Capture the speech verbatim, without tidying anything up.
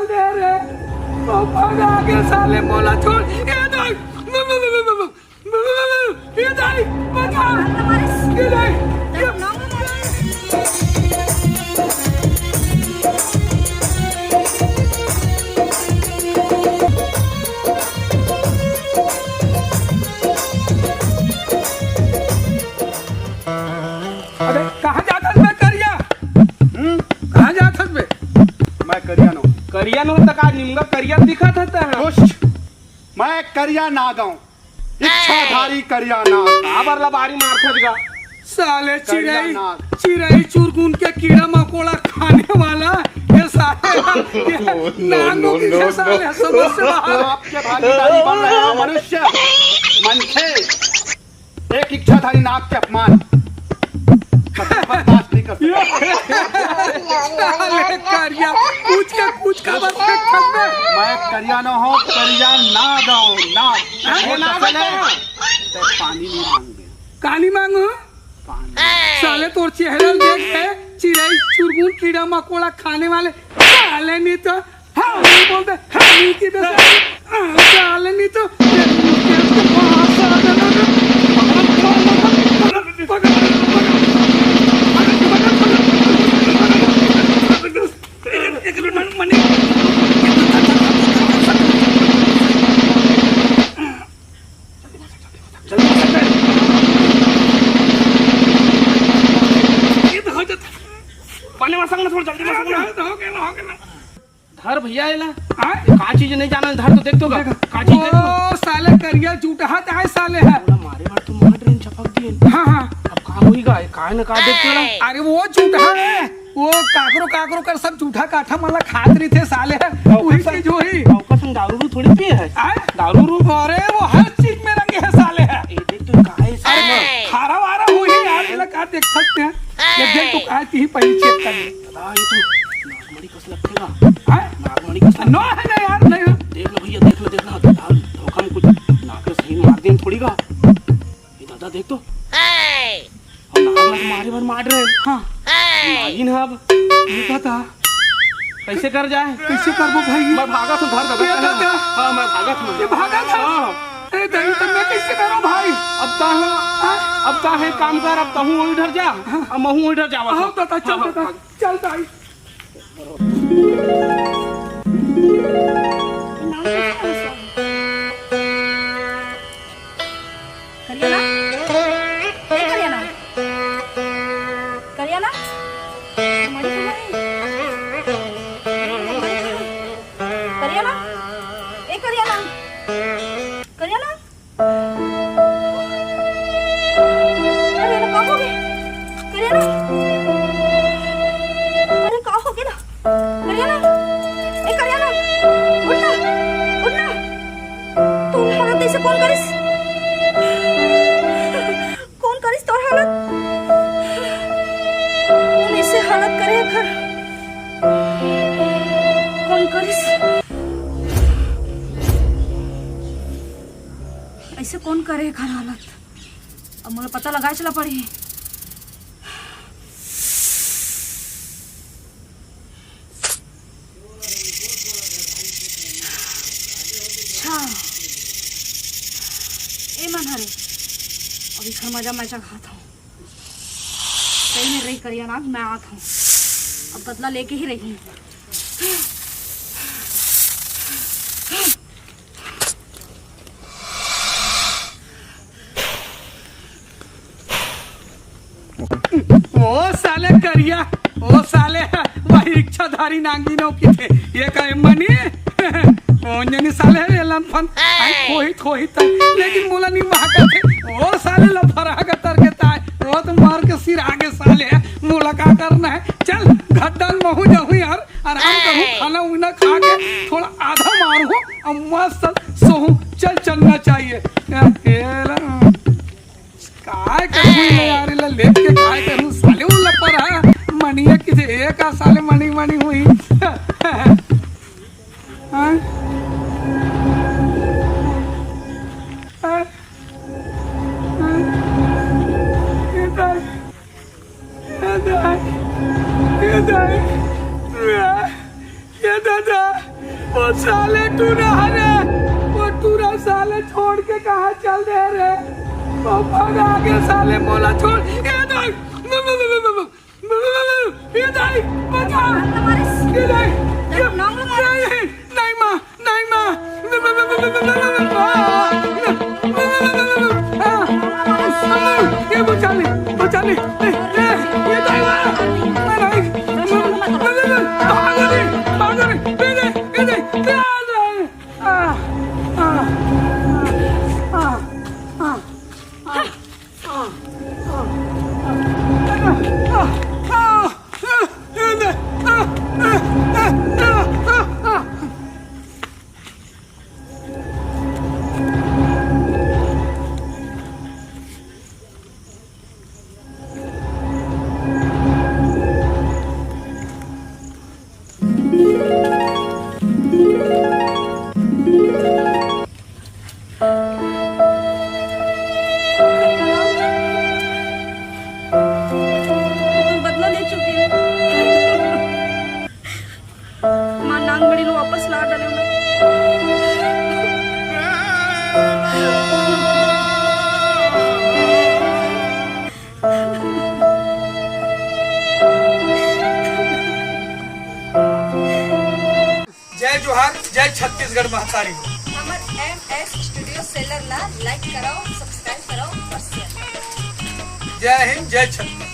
दे रे, ओ भाग आगे साले, मोला छोड़। ये दाई, ये दाई, बचा। ये दाई, ये अबे, कहाँ जात हस बे करिया? हम्म? कहाँ जात हस बे? मैं करिया नो। करिया नो त का निमगा करिया दिखत हस त? दुष्ट, मैं करिया नाग हूँ, इच्छाधारी करिया नाग। काबर ला बारी मारथस गा? साले करिया चिरई, नाग। चिरई चुरगुन के कीड़ा मकोड़ा खाने वाला ये साले, ये no, no, नागों की no, साले no। समझ से बाहर। आपके भागीदारी बन रहे हो मनुष्य, मनखे। एक इच्छाधारी नाग के अपमान कभी बर्दाश्त नहीं कर सकता। साले करिया, पूछ के पूछ का बस फेंक सकते। मैं करिया ना हूँ, करिया नाग हूँ, नाग। हाँ, वो नाग दसले, है। ते पानी नहीं मांगे। कहानी मांगू? पानी। साले तोर चेहरा देख के चिरई चुरगुन कीड़ा मकोड़ा खाने वाले साले नहीं तो हाँ, नहीं बोलते, हाँ, नहीं की दस। हाँ, साले नहीं तो एक मिनट, मनी। जल्दी मत कर। ये तो हो जाता। पानी में संग ना, थोड़ा जल्दी में संग ना। हाँ, तो हो गया ना, हो गया ना। धर भैया, एला। हाँ? ये का चीज नहीं जाना, धर तो देख तो का। देखा। का चीज देख तो। ओ, साले करिया जूठा त आय साले ह। ओला मारे बर तो मार ड्रेन चपक दिए। हाँ, हाँ। अब का होई गा? काय न का देख तो ला। अरे वो जूठा है। वो काकरो, काकरो कर सब जूठा काठा मन ला खात रहिथे साले ह। अउ वही कसम, चीज होही। अउ कसम दारू रू थोड़ी पिए है। आय? दारू रू। अरे वो हर चीज में रंगे है साले ह। ये देख तो का है साले। अरे खारा वारा होही यार, एला का देख सकते हैं। ये देख तो का है, तिही पहली चेक कर ले। दादा, ये तो नागमणि कस लगथे गा। हैं? नागमणि कस लगथे। नो है ना यार, नहीं। देख लो भैया, देख लो, देख लो। दादा, धोखा में कुछ नाक ल सही मार देन थोड़ी गा। ये दादा, देख तो। हम नाग ल मारे बर मार रहे हैं। हाँ। नागिन ह अब। ये दादा। कैसे कर जाए? कैसे करबो भाई? मैं भागत हूँ, धर दबे। ये दादा। हाँ, मैं भागत हूँ। ये भागत है? हाँ। अरे दाई, तो मैं कैसे करूँ भाई? अब का है? हाँ? अब का है, काम कर, अब तहूँ वही डर जा, हाँ। अब महूँ वही डर जावा। हाँ, दादा, चल हाँ, दादा। हाँ। चल दाई। करिया ना? ए करिया ना? करिया ना? मरी तो नहीं। करिया ना? ए करिया ना? करिया ना? अरे, एला का होगे? करिया ना? अरे, का होगे ना? करिया ना? ए, करिया ना? उठ ना, उठ ना। तोर हालत ऐसे कौन करिस? कौन करिस तोर हालत? कौन ऐसे हालत करे घर? कौन करिस? ऐसे कौन करे एखर हालत? अब मोला पता लगाए चला पड़ही। अच्छा, ए मन हरे, अब एखर मजा मैं चखात हूँ। सही में रही करिया नाग, मैं आत हूँ, अब बदला लेके ही रही। ओ साले करिया, ओ साले, वही इच्छाधारी नागिनो की थे। ये कहे मनी, ओ जनी साले रे लनफन, आई खोही खोही तक, लेकिन मोला नहीं माका थे। ओ साले लफरा का तर के ताय, ओ तो मार के सिर आगे साले, मोला का करना है? चल, घर डाल महू जाहू यार। आराम करूँ, खाना उना खा के थोड़ा आधा मारूँ, अब मस्त सोहूँ। चल, चलना चाहिए। ए, ए, ला। काय करूँ यार, ला लेट के काय करूँ? साले वो लपर है, मनिया किसे एक आ साले मनी मनी हुई। हाँ? हाँ? हाँ? ये दाई, ये दाई, ये दाई, ये दादा, वो साले टूरा हरे, वो टूरा साले छोड़ के कहाँ चल दे रे? वो भाग आगे साले मोला छोड़। ए दाई, ए दाई, बचा। ए दाई, ये नहीं, नहीं, नहीं माँ, नहीं माँ। ये बचा ले, बचा ले। ए, ए, ये दाई, नहीं, नहीं। भागो रे, भागो रे। ए दाई, ए दाई, ए दाई। तुम बदला ले चुके हैं। माँ नांगमणि ला वापस ला डाले। जय जोहार, जय छत्तीसगढ़ महतारी। हमर एम एस स्टूडियो सेलर ला लाइक कराओ, सब्सक्राइब कराओ और शेयर कराओ। जय हिंद, जय छत्तीसगढ़।